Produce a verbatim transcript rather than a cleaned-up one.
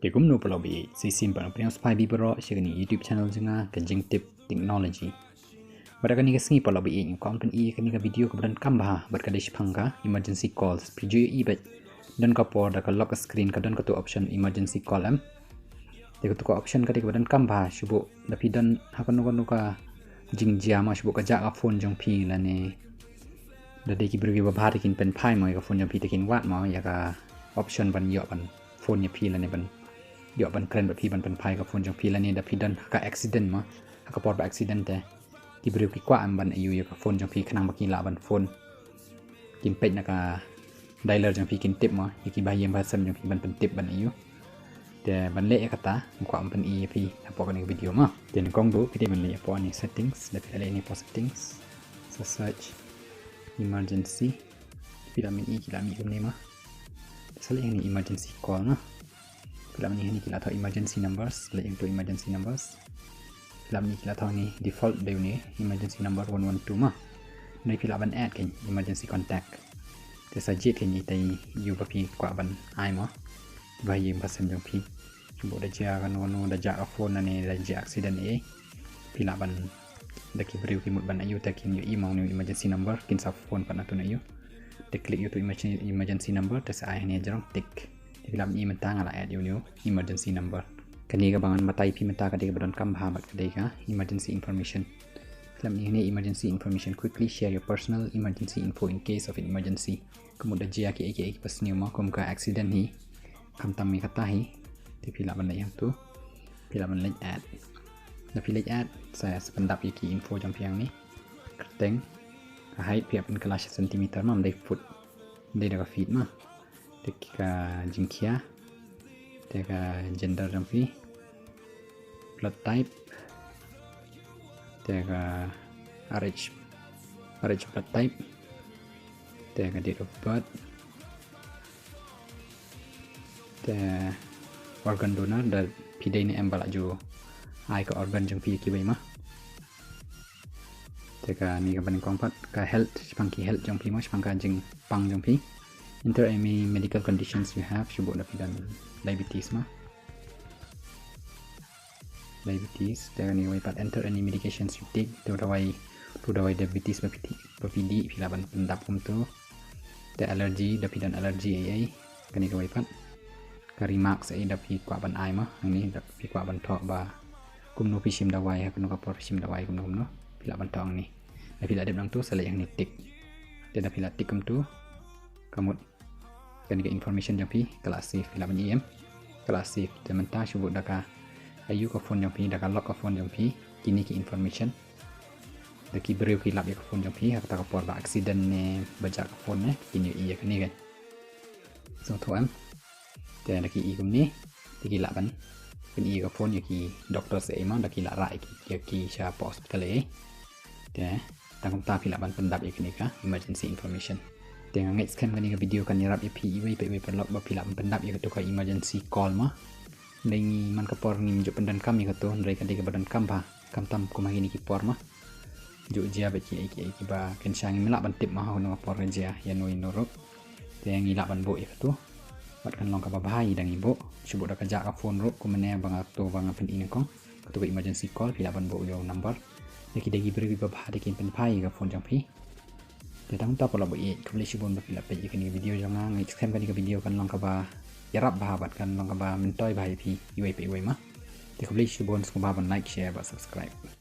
Te kumno paralok baieit, sa shisien pat nga pdiang sngewbha ïa phi baroh sha kane ka YouTube channel jong nga, ka Jingtip Technology. Bad ha kane ka sngi paralok baieit, nga kwah ban pyni ïa kane ka video kaba donkam bha bad ka dei shaphang ka emergency calls. Phi ju ïohi beit, don ka por da ka lock screen ka don kato option emergency call em. Te kato ka option ka dei kaba donkam bha, shu buh da phi don ha kano kano ka jingjia mo, shu buh ka jah ka phone jong phi lane da dei ki briew kiba bha te kin pynphai mo ïa ka phone jong phi, te kin wad mo ïa ka option ban ïoh ban phone ïa phi lane ban ïoh ban kren bad phi ban pynphai ïa ka phone jong phi, lane da phi don ha ka accident mo, ha ka por ba accident te ki briew ki kwah em ban ïoh ïa ka phone jong phi khnang ba kin lah ban phone, kin peit na ka dialer jong phi, kin tip mo ïa ki bahaïing bahasem jong phi ban pyntip ban ïoh. Te ban leh ïa kata nga kwah ban pyni ïa phi hapoh kane ka video mo. Te nyngkong ruh phi dei ban leit hapoh ïa settings, da phi la leit ïa hapoh settings, sa search emergency. Phi la mih, phi la mih kumne mo. Te sa leit ïa emergency call mo. Phi la mih hangne ki la thoh emergency numbers, leit ïa uto emergency numbers. Phi la mih ki la thoh hangne default dei une emergency number one one two mo. Hynrei phi lah ban add kein emergency contact. Te sa jied kein ita i ïa uba phi kwah ban ai mo, bahaïing bahasem jong phi. Shu buh da jia kano kano, da jah ka phone lane da jia accident eh. Phi lah ban, da ki briew ki mut ban ïoh te kin ïohi mo une u emergency number, kin sa phone pat na uto na ïoh. Te click ïa uto emergency, emergency number, te sa ai hangne hajrong tick. Te phi lah ban i mynta nga la add ïa une u emergency number. Kane kaba ngan batai ïa phi mynta ka dei kaba donkam bha bad ka dei ka emergency information. Phi lah ban i hangne emergency information, quickly share your personal emergency info in case of an emergency. Ka mut da jia kiei kiei kiba sniew mo, kum ka accident hi, khamtam ïa kata hi. Te phi lah ban leit hangto, phi lah ban leit add. Da phi leit add sa, sa pyndap ïa ki info jong phi hangne. Kyrteng, ka height phi hap ban kylla shi centimeter mo, ym dei foot, ym dei da ka feet mo. Te ka jingkhia, te ka gender jong phi, blood type, te ka Rh, Rh blood type, te ka date of birth, te organ donor, da phi dei ne em ba la ju ai ka organ jong phi ïa kiwei mo. Te kane kaba nyngkong pat, ka health, shaphang ki health jong phi mo, shaphang ka jingpang jong phi. Enter any medical conditions you have, shu buh da phi don diabetes mo. Diabetes, te kane kawei pat, enter any medications you take, uto u dawai, uto u dawai diabetes ba phi dih, ba phi dih, phi lah ban pyndap kumto. Te allergy, da phi don allergy ei ei, kane kawei pat. Ka remarks ei da phi kwah ban ai mo, hangne da phi kwah ban thoh ba kumno phi shim dawai, ha kano ka por phi shim dawai, kumno kumno, phi lah ban thoh hangne. Da phi la dep nangto sa leit hangne tick. Te da phi la tick kumto, ka mut kane ka information jong phi ka la save, phi lah ban i em, ka la save. Te mynta shu buh da ka ïoh ka phone jong phi, da ka lock ka phone jong phi, kine ki information da ki briew ki lap ïa ka phone jong phi ha kata ka por ba accident ne ba jah ka phone ne, kin ïohi ïa kane kein. Sngewthuh em? Te da ki i kumne, te ki lah ban pyni ïa ka phone ïa ki doctors ei mo, da ki lah rah ïa ki, ïa ki sha hapoh hospital ei. Te tang kumta phi lah ban pyndap ïa kane ka emergency information. Te nga ngeit skhem kane ka video kan ïarap ïa phi iwei pa iwei paralok ba phi lah ban pyndap ïa kato ka emergency call mo. Hynrei ngi man ka por ngim ju pyndonkam ïa kato, hynrei ka dei kaba donkam bha, khamtam kum ha kine ki por mo. Ju jia bad kiei kiei kiba kynsha, ngim lah ban tip mo ha kano ka por ka jia, ïano ïano ruh. Te ngi lah ban buh ïa kato. Bad kan long kaba bha ïa da ngi buh, shu buh da ka jah ka phone ruh, kumne ba nga, kato ba nga pyni nyngkong, kato ka emergency call, phi lah ban buh ïa u number. Da ki, da ki briew kiba bha te kin pynphai ïa ka phone jong phi. Te tang kumta paralok baieit, khublei shibun ba phi la peit ïa kane ka video jong nga. Nga ngeit skhem kane ka video kan long kaba ïarap bha bad kan long kaba myntoi bha ïa phi iwei pa iwei mo. Te khublei shibun, sngewbha ban like, share bad subscribe.